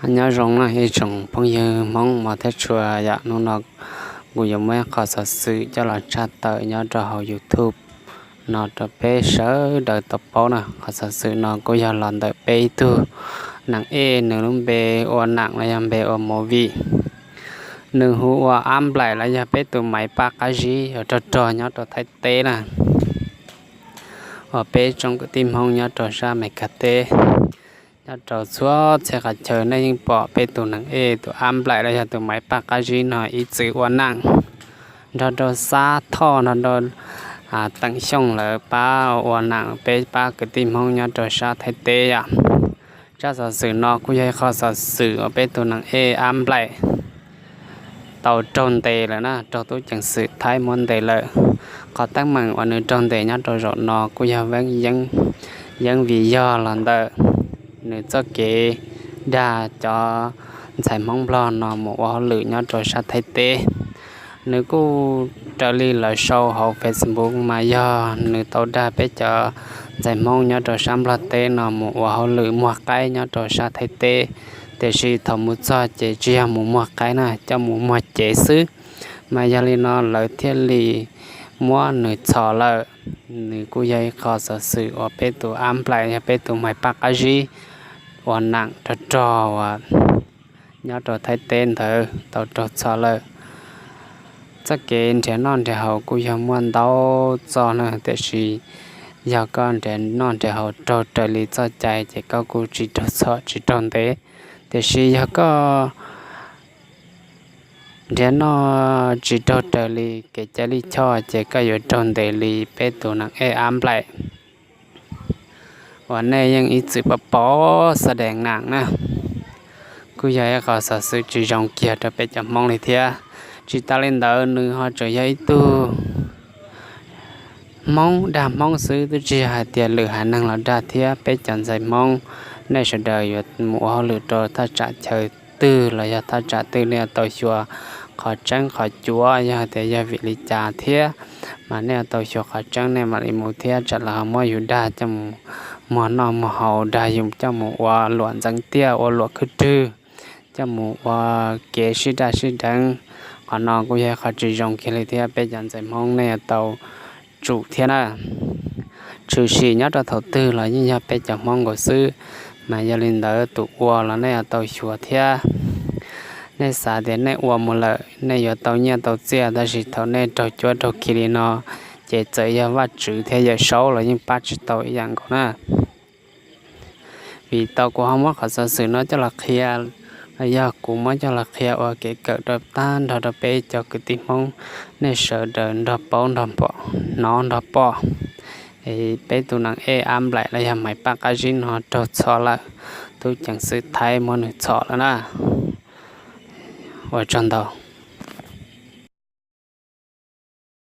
Nyob zoo na ib tsoom phooj ywg Hmoob mos thiab tshua, yam hnub no kuv yuav muaj ib qho xov xwm coj los tshaj tawm nyob rau hauv YouTube no rau peb sawv daws tau paub na. Qhov xov xwm no kuj yog los ntawm peb ib tug neeg ej, nws lub npe ua nam los yog npe ua movie. Nws hu ua Ab Nplaim los yog peb tus Maiv Paj Qab Zib uas rog rog nyob rau Thaib teb na. Uas peb tsoom kwv tij Hmoob nyob rau sab Amelikas teb, nyob rau txhua txhia qhov chaw nej yeej pom peb tus neeg ej tus Ab Nplaim los yog tus Maiv Paj Qab Zib no ib txwm ua nam nrog rau Xab Thoj nrog rau Teem Xyooj lawv pab ua nam peb pab kwv tij Hmoob nyob rau sab Thaib teb yom. Tsab xov xwm no kuj yog ib qho xov xwm uas peb tus neeg ej Ab Nplaim tau raug ntes lawm na, raug tub ceev xwm Thaib muab ntes lawm. Qhov teeb meem uas nws raug ntes nyob rau zaum no kuj yog yeeb vim yog los ntawm nws txoj kev dag cov ntxhais Hmoob Nplog no mus ua hauj lwm nyob rau sab Thaib teb. Nws kuj raws li lawv sau hauv Facebook mas yog nws tau dag peb cov ntxhais Hmoob nyob rau sab Nplog teb no mus ua hauj lwm muag qaib nyob rau sab Thaib teb, tiam sis thaum mus txog ces tsis yog mus muag qaib na, coj mus muag cev xwb. Mas yog li no lawv thiaj li muab nws txhom lawm. Nws kuj yog ib qho xov xwm uas peb tus Ab Nplaim yog peb tus Maiv Paj Qab Zib ua nam rog rog uas nyob rau Thaib teb ntawd tau raug txhom lawm. Txoj kev nrhiav noj nrhiav haus kuj yog muaj ntau txoj na, tiam sis yog koj nrhiav noj nrhiav haus raug raws li txoj cai ces koj kuj tsis raug txhom tsis raug ntes. Tiam sis yog koj nrhiav noj tsis raug raws li kev cai lij choj ces koj yuav raug ntes li peb tus neeg ej Ab Nplaim uas nej yeej ib txwm pom pom xa dees nam na. Kuj yog ib qho xov xwm tsis zoo kiag rau peb cov Hmoob li thiab. Tsis tas li ntawd nws ho tseem yog ib tug Hmoob dag Hmoob xwb, twb tsis yog hais tias lwm haiv neeg los dag thiab. Peb cov ntxhais Hmoob, nej sawv daws yuav mus ua hauj lwm rau thaj tsam chaw twg los yog thaj tsam twg, nej yuav tau xyuas qhov tseeb qhov cuav, yog hais tias yog vim li cas thiab, mas nej yuav tau xyuas qhov tseeb nej mam li mus thiab, tsam lawv ho muab yus dag coj mus muag noj muag haus, dag yus coj mus ua luam ntxeev tiaj ua luam khwb rwg, coj mus ua kev sib daj sib deev. Qhov no kuj yog qhov tsis zoo kiag li thiab, peb cov ntxhais Hmoob nej yuav tau tsum thiab na. Tshwm sim nyob rau thaum twg los yeej yog peb cov Hmoob nkaus xwb, mas yog li ntawd tus ua los nej yuav tau xyuas thiab. Nej xav tias nej ua mus lawm nej yuav tau nyiaj tau txiaj, tab sis thaum nej raug cuab raug khi li no, ces txawm yog Vajtswv thiab Yawm Saub los yeej pab tsis tau ib yam nkaus na. Vim tau kuv ho muab qhov xov xwm no coj los qhia, yog kuv muab coj los qhia ua kev kawm rau tag nrho rau peb cov kwv tij Hmoob, nej sawv daws nrog paub nrog pom, hnov nrog pom. Peb tus neeg ej Ab Nplaim los yog Maiv Paj Qab Zib no raug txhom lawm, tub ceev xwm Thaib muab nws txhom lawm na. Ua tsaug ntau.